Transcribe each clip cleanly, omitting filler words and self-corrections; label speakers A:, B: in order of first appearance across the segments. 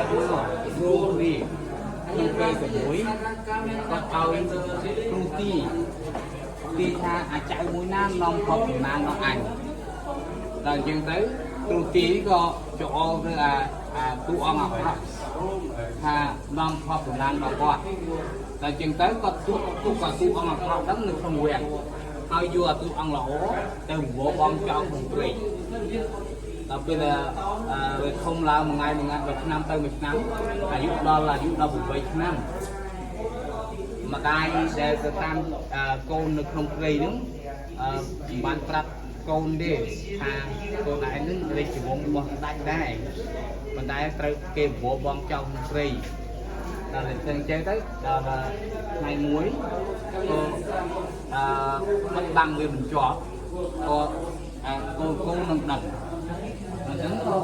A: កើតមករួមគ្នាក្នុងពេលតែមួយគាត់ឲ្យគ្រូទីទីថាអាចៅមួយណានាំខប់តំណាងដល់អញដល់អញ្ចឹងទៅគ្រូទីក៏ចូលទៅអាតួអង្គអាក្រក់ថានាំខប់តំណាងដល់គាត់ដល់អញ្ចឹងទៅគាត់ទុកទុកអាតួអង្គអាក្រក់ហ្នឹងនៅក្នុងវាំងហើយយកអាតួអង្គល្អទៅវបងចោលក្នុងព្រៃ ដល់ពេលអឺវាធំឡើងមួយថ្ងៃមួយថ្ងៃមួយឆ្នាំទៅមួយឆ្នាំអាយុដល់អាយុ18ឆ្នាំម្ដាយដែលទៅតាមកូននៅក្នុងព្រៃហ្នឹងអឺមិនបានប្រាប់កូនទេថាកូនឯងហ្នឹងរាជវង្សរបស់ស្ដេចដែរប៉ុន្តែត្រូវគេបបបងចោលក្នុងព្រៃដល់តែចឹងចេះទៅដល់ថ្ងៃមួយក៏អឺបិទបាំងវាមិនជាប់ក៏អាកូនកូននឹងដឹង អញ្ចឹងក៏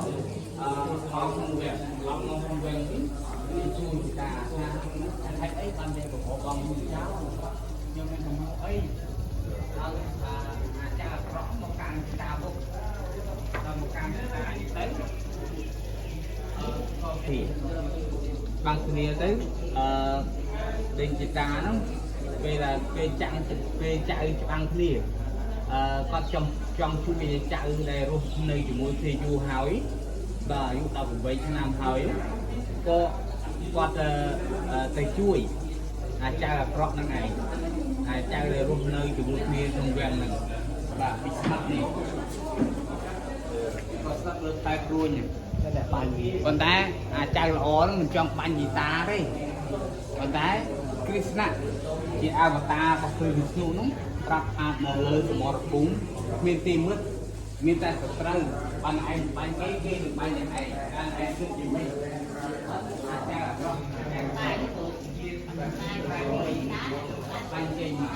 A: អឺខោក្នុងវគ្គឡំក្នុងវគ្គនេះវាជួយពីការថាហេតុអីបានជាបបបងមួយចោលខ្ញុំមានកំហុសអីហើយអាចារ្យអាក្រក់មកកាន់តាបុកដល់មកកាន់តានេះទៅក៏ពីបាំងគ្នាទៅអឺដេញជាតាហ្នឹងពេលដែលពេលចាំងពេលចៅច្បាំងគ្នាអឺគាត់ចង់ចង់ជួយចៅដែលរស់នៅជាមួយគ្នាយូរហើយដល់អាយុ18ឆ្នាំហើយក៏គាត់ទៅជួយអាចៅអាក្រក់ហ្នឹងឯងអាចៅដែលរស់នៅជាមួយគ្នាក្នុងវាំងហ្នឹងបាទពីស្មាត់នេះគាត់ស្ដាប់លើតែព្រួញហ្នឹង
B: តែបាញ់វា
A: ប៉ុន្តែអាចៅល្អហ្នឹងមិនចង់បាញ់ជីតាទេប៉ុន្តែគ្រឹស្ណៈជាអវតាររបស់ព្រះវិស្ណុហ្នឹងប្រាប់ថានៅលើសមរភូមិគ្មានទីມືດមានតែសត្រូវបានឯងបាញ់គេគេនឹងបាញ់តែឯងបានឯងគិតជាម៉េចអាចៅអាក្រក់អាចៅជាបាញ់ចេញមក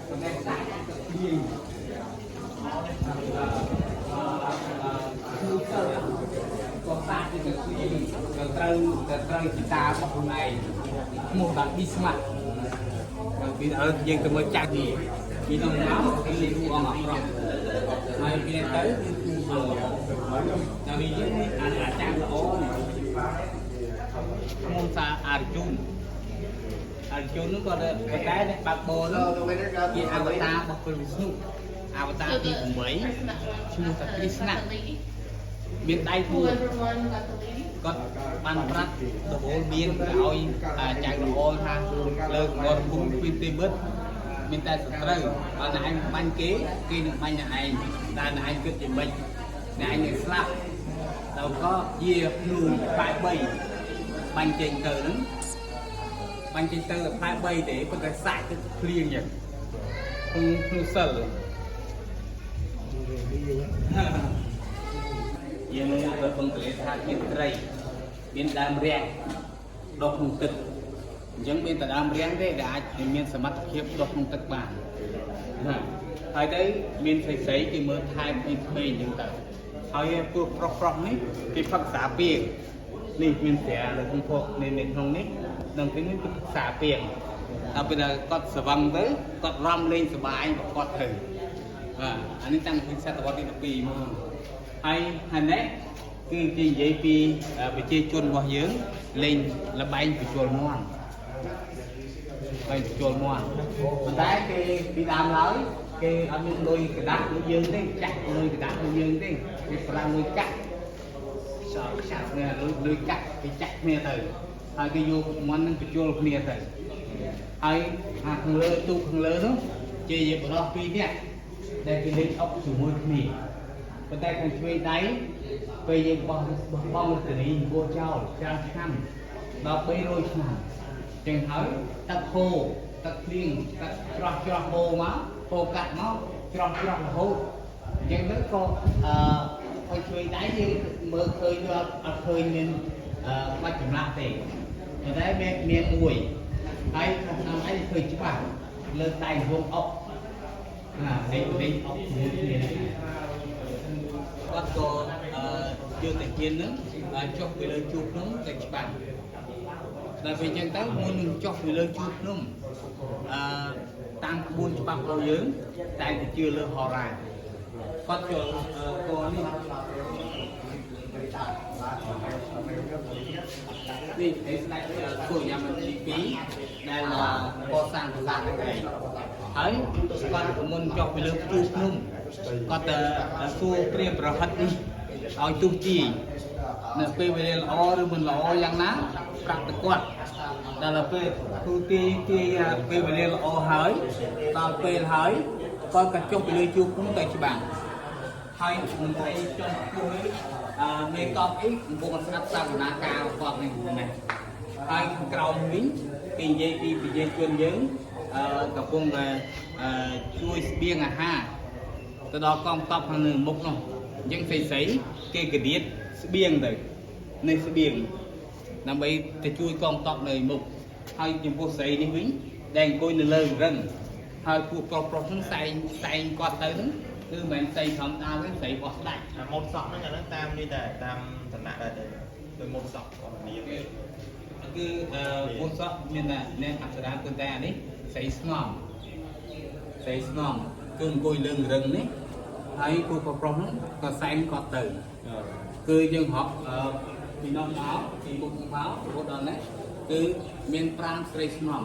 A: ប៉ុន្តែសាច់ទៅព្រៀងគឺទៅក៏សាច់ទៅព្រៀងទៅត្រូវទៅត្រូវជីតារបស់ខ្លួនឯងឈ្មោះដល់ប៊ីស្មាក់ដល់ពីឲ្យយើងទៅមើលចាស់នេះពីនោះមកគឺតួអង្គអាក្រក់ហើយពីនេះទៅគឺតួអង្គល្អដល់ពីយើងនេះអាអាចារ្យល្អនេះឈ្មោះថាអារជូនអារជូននោះក៏ប៉ុន្តែអ្នកបាក់បោនោះជាអវតាររបស់ព្រះវិស្ណុអវតារទី8ឈ្មោះថាគ្រឹស្ណៈមានដៃ4
C: Whoever won got the lady.
A: គាត់បានប្រាប់ដបូលមានទៅឲ្យចៅល្អថាលើកងរភូមិពីទីមិត្តមានតែសត្រូវបើអ្នកឯងបាញ់គេគេនឹងបាញ់អ្នកឯងតែអ្នកឯងគិតជាម៉េចអ្នកឯងនឹងស្លាប់ដល់ក៏ជាភ្នូផ្លែ3បាញ់ចេញទៅហ្នឹងបាញ់ចេញទៅតែផ្លែ3ទេប៉ុន្តែសាច់ទៅភ្លៀងយ៉ាងភ្នូភ្នូសិល យើងទៅបឹងទលេថាមានត្រីមានដើមរាំងដុះក្នុងទឹកអញ្ចឹងមានតែដើមរាំងទេដែលអាចមានសមត្ថភាពដុះក្នុងទឹកបានណាហើយទៅមានស្រីស្រីគេមើលថែពីក្មេងអញ្ចឹងទៅហើយពួកប្រុសប្រុសនេះគេផឹកសាពីងនេះមានស្រានៅក្នុងភពនៅក្នុងនេះដល់ពេលនេះគេផឹកសាពីងដល់ពេលគាត់ស្វឹងទៅគាត់រំលេងសប្បាយរបស់គាត់ទៅបាទអានេះតាំងពីសតវត្សទី12មកហើយហើយនេះគឺគេនិយាយពីប្រជាជនរបស់យើងលេងលបែងបញ្ជលមាន់បែងបញ្ជលមាន់ប៉ុន្តែគេពីដើមឡើយគេអត់មានលុយកដាស់ដូចយើងទេចាក់លុយកដាស់ដូចយើងទេគេប្រើលុយកាក់
B: ខ្សោខ្សោ
A: នេះលុយលុយកាក់គេចាក់គ្នាទៅហើយគេយកមាន់នឹងបញ្ជលគ្នាទៅហើយអាខាងលើទូកខាងលើនោះជាបរិះពីរនាក់ដែលគេលេងអុកជាមួយគ្នាប៉ុន្តែខាងឆ្វេងដៃពេលយើងបោះបោះបង់ទៅនេះអង្គចោលច្រើនឆ្នាំដល់300ឆ្នាំចឹងហើយទឹកហូរទឹកភ្លៀងទឹកច្រោះច្រោះហូរមកហូរកាត់មកច្រោះច្រោះរហូតអញ្ចឹងទៅក៏អឺឲ្យឆ្វេងដៃយើងមើលឃើញទៅអត់ឃើញមានអឺបាច់ចម្លាក់ទេប៉ុន្តែមានមានមួយហើយខាងស្ដាំឯងឃើញច្បាស់លើដៃវងអុកណាលេងលេងអុកជាមួយគ្នាហ្នឹងគាត់ក៏អឺយកតាហ៊ានហ្នឹងចុះពីលើជួរភ្នំទៅច្បាំងដល់ពេលអញ្ចឹងទៅមុននឹងចុះពីលើជួរភ្នំអឺតាមក្បួនច្បាប់របស់យើងតែតែជឿលើហោរាគាត់ចូលកនេះ នេះឯស្ដេចសូរិយាមន្ទី2ដែលកសាងប្រាសាទហ្នឹងឯងហើយគាត់មុនចុះពីលើជួរភ្នំគាត់ទៅសួរព្រាមប្រហិតនេះឲ្យទុះទាយនៅពេលវេលាល្អឬមិនល្អយ៉ាងណាប្រាប់ទៅគាត់ដល់ពេលទូទាយទាយពេលវេលាល្អហើយដល់ពេលហើយគាត់ក៏ចុះពីលើជួរភ្នំទៅច្បាំង ហើយមន្ត្រីជាន់ខ្ពស់នេះអឺមេកបអីកំពុងស្ដាប់សវនាការគាត់នេះណាហើយខាងក្រោមវិញគេនិយាយពីប្រជាជនយើងអឺកំពុងតែអឺជួយស្បៀងអាហារទៅដល់កងទ័ពខាងនៅមុខនោះអញ្ចឹងស្អីស្អីគេកដៀតស្បៀងទៅនេះស្បៀងដើម្បីទៅជួយកងទ័ពនៅមុខហើយចំពោះស្រីនេះវិញដែលអង្គុយនៅលើរឹងហើយពួកប្រុសប្រុសហ្នឹងសែងសែងគាត់ទៅហ្នឹងគឺមិនមែនស្រីធម្មតាទេស្រីរបស់ស្ដេច
C: អាម៉ូតសក់ហ្នឹងអាហ្នឹងតាមនេះដែរតាមឋានៈដែរទេដោយម៉ូតសក់របស់នាង
A: គឺអឺពុទ្ធសក់មានតែអ្នកអប្សរាប៉ុន្តែអានេះស្រីស្ងំស្រីស្ងំគឺអង្គុយលើរឹងនេះហើយពួកប្រុសប្រុសហ្នឹងក៏សែងគាត់ទៅគឺយើងរាប់អឺពីនោះមកពីមុខមករហូតដល់នេះគឺមាន5ស្រីស្ងំ